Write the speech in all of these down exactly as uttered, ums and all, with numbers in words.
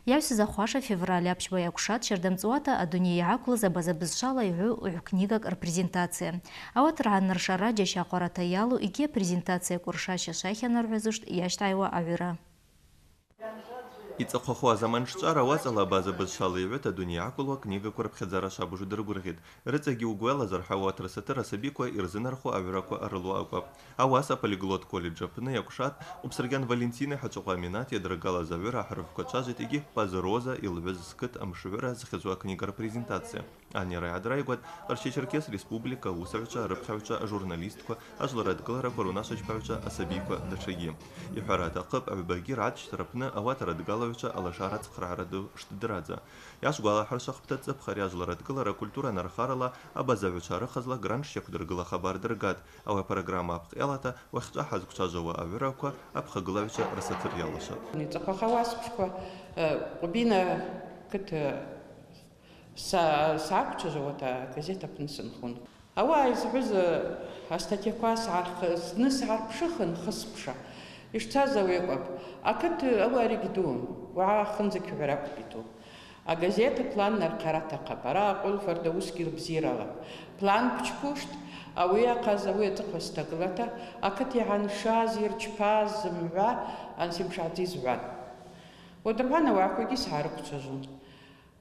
Йайсыз ахъваша февраль апщба йакӏвшатӏ щарда мцӏуата адуней йгӏаквлыз абаза бызшвала йгӏу гӏвкнигакӏ рпрезентация. Ауат ргӏаныршара джьащахъварата йалу йгьи апрезентация кӏвыршаща шайхьанаргӏвазуштӏ йащтагӏайуа агӏвыра. Йцӏыхъвахуа заман шчӏвара уацӏала абаза бызшвала йгӏвыта адуней йгӏаквлуа книгаква рпхьадзара швабыжу дыргвыргъьитӏ. Рыцӏагьи угвалазырхӏвауа, ауат рсатыр асабиква йырзынарху агӏвыраква ъарылу акӏвапӏ. Ауаса Полиглот колледж апны йакӏвшатӏ, Къвбсаргьан Валентини, Хачӏвакъва Аминати йадыргалаз агӏвыра ахӏырвква чважвитӏ йгьи Паз Роза йылгӏвыз Скыт амшгӏвыра зхьызу акнига рпрезентация. Анайра йгӏадрайгватӏ Къарча-Черкес Республика ауысагӏвчва, арыпхьагӏвчва, ажурналистква, ажвлара дкӏылараква рунашвачпагӏвчва, асабиква датшагьи. Йхӏвара атахъыпӏ, агӏвбагьи ргӏатшцӏра апны ауат арадгалагӏвчва алашара ацхърагӏара ду шддыррадза. Йашвгвалахӏвыршахпӏта, цӏыпх ари ажвлара дкӏылара культура анархарала абазагӏвчва рыхъазла грант щаквдыргыла хабар дыргатӏ. Ауи апрограмма апкъ йалата, уахьчӏва хӏазквчважвауа агӏвыраква апхъагылагӏвчва рсатыр йалашатӏ. Йцӏыхъвахауа асквшква, э, Къвбина кыт, э, са-, сгӏаквчважвауата газет апны сынхун. Ауаъа йызгӏвыз, э, астатьяква сгӏарх-, зны сгӏарпшыхын, хысбша. Йшцаз ауи акӏвапӏ. Акыт, э, ауи ари гьдууым. Уагӏа хынза кьвгӏвара акӏвпӏ йту. Агазет аплан нархъара атахъыпӏ. Араъа акъвылфара ду уысгьи бзиралапӏ. План пчпуштӏ, ауи йахъаз ауи ацӏыхъва стагылата, акыт йгӏаншаз, йырчпаз зымгӏва ансимшгӏадзиз гӏван. Уадыргӏвана ауагӏквагьи сгӏарыквчважвун.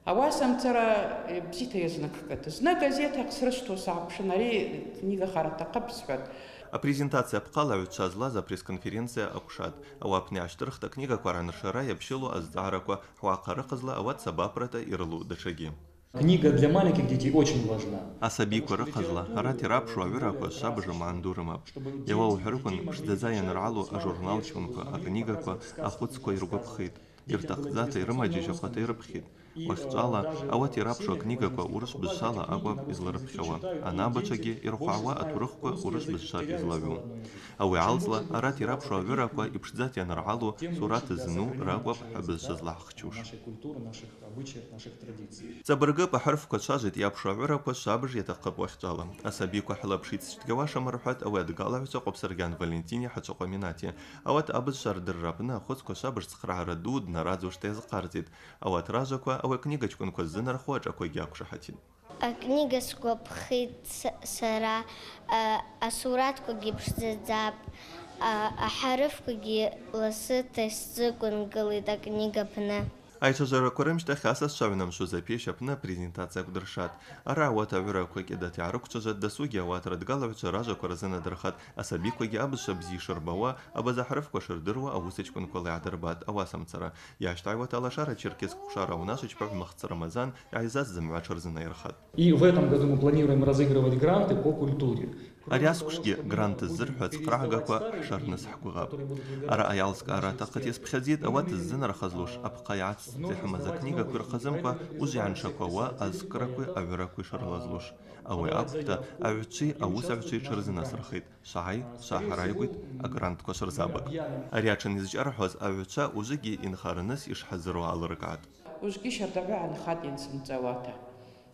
Ауаса мцара, э, бзита йазнакӏкӏытӏ. Зны агазет ахъсрышвту сгӏапшын, ари книга хара атахъыпӏ схӏватӏ. Апрезентация апхъала йгӏвчва злаз апресс-конференция акӏвшатӏ. Ауи апны йгӏащтӏырхтӏ акнигаква ргӏаныршара йапщылу азцӏгӏараква, хӏвахъа рыхъазла, ауат сабапрата йрылу датшагьи. Книга для маленьких детей очень важна. Асабиква рыхъазла, арат йрапшу агӏвыраква швабыжа магӏны ду рымапӏ. Йауа ухӏварыквын, пшдзадза йаныргӏалу ажурналчкӏвынква, акнигаква, ахвыцква йыргвапхитӏ. Йыртахъдзата йрымаджьажьахъвата йрыпхьитӏ. Уахьчӏвала, ауат йрапшу акнигаква урыс бызшвала акӏвапӏ йызларыпхьауа, анамбачвагьи йырхвгӏауа атурыхква урыс бызшвата йызлагӏву. Ауи гӏалцӏла, арат йрапшу агӏвыраква йпшдзата йаныргӏалу, сурат зну ракӏвапӏ хӏвабызшва злагӏхчуш. Цӏабыргыпӏ, ахӏырвква чважвитӏ йапшу агӏвыраква швабыж йатахъыпӏ уахьчӏвала. Асабиква хӏылапш йыцчтгьауашым рхӏватӏ ауи адгалагӏвчва Къвабсаргьан Валентини, Хачӏвакъва Аминати. Ауат абызшва рдырра апны ахвыцква швабыж цхърагӏара ду днарадзуштӏ йазхъардзитӏ. Ауат ражваква, ауи акнигачкӏвынква ззынарху ашӏаквагьи аквшахӏатитӏ. Акнига сгвапхитӏ с-, сара, а, асуратквагьи пшдзадзапӏ, а, ахӏырвквагьи ласыта йсзыквынгылитӏ акнига апны. Айчважвараква рымщтахь асасчва йгӏанамшуз апещ апны апрезентация акӏвдыршатӏ. Араъа ауат агӏвыраква кӏьадата йгӏарыквчважватӏ, досугьи ауат радгалагӏвчва ражваква рзынадырхатӏ, асабиквагьи абызшва бзи йшырбауа, абаза хӏырвква йшырдыруа ауысачкӏвынквала йгӏадырбатӏ. Ауаса мцара йащтагӏайуата Лашара-Черкесск хъвшара аунашвачпагӏв Мыхц Рамазан йгӏайзаз зымгӏва тшырзынайырхатӏ. И в этом году мы планируем разыгрывать гранты по культуре. Ари асквшгьи грант ззырхӏваз хърагӏгаква хӏшарныс хӏгвыгъапӏ. Араъа йалскӏара атахъыта йазпхьадзитӏ, ауат ззынархазлуш, апхъа йгӏацӏцӏта йхӏымаз акнигакви рхъазымкӏва уыжв йгӏаншаквауа азкӏракви агӏвыракви шаралазлуш. Ауи акӏвпӏта, агӏвчви ауысагӏвчви тшырзынасырхитӏ, швгӏай, швагӏарайгвитӏ, агрантква швырзабаг. Ари атшын йызчӏархӏваз агӏвчва уыжвгьи йынхарныс йшхӏазыруа алыркӏгӏатӏ. Уыжвгьи щардагӏвы гӏанхатӏ йансымцӏауата.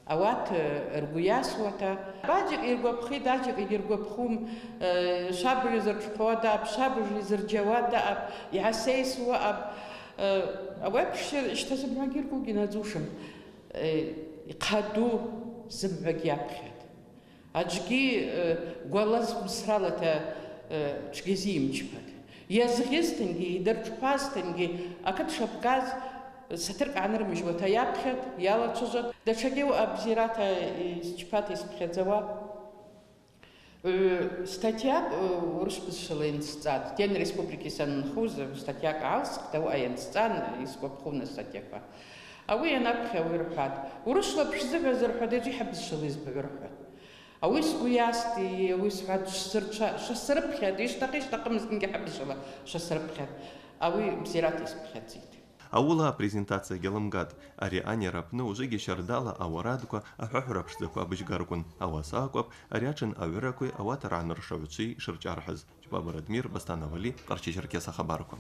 Ауат, э, ргвы йасуата. Баджакӏ йыргвапхитӏ, аджакӏ йгьыргвапхум, э, швабыж йзырчпауа даъапӏ, швабыж йзырджьауа даъапӏ, йгӏасайсуа аъапӏ. Э, ауи апш щта зымгӏвагьи ргвы гьинадзушым. Э, йхъа ду зымгӏвагьи йапхьатӏ. Аджгьи, э, гвалаз мсралата, э, тшгьазы йымчпатӏ. Йазгъьызтынгьи, йдырчпазтынгьи, акыт шабгаз, сатыркӏ гӏанырмыжьуата йапхьатӏ, йалачважватӏ. Датшагьи ауаъа бзирата йсчпата йспхьадзауа. Э, статьякӏ, э, урыс бызшвала йансцӏатӏ. День республики санынхуз, статьякӏ гӏалскӏтӏ, ауаъа йансцӏан, йсгвапхун астатьяква. Ауи йанапхьа ауи рхӏватӏ. Урысла бшзыгӏваз рхӏватӏ, йаджи хӏа бызшвала йызбагӏвы рхӏватӏ. Ауи сгвы йастӏ, ауи схӏватӏ, швсырчва-, швасрыпхьатӏ, йшвтахъи йшвтахъымызтынгьи хӏа бызшвала швасрыпхьатӏ. Ауи бзирата йспхьадзитӏ. Ауыла апрезентация гьалымгатӏ. Ари анайра апны уыжвгьи щардала ауарадква, ахӏвахӏвра пшдзаква быжьгарквын. Ауаса акӏвапӏ ари атшын агӏвыракви ауат ргӏаныршагӏвчви йшырчӏархӏыз. Чпаба Радмир, Бастанов Али, Къарча-Черкеса хабарква.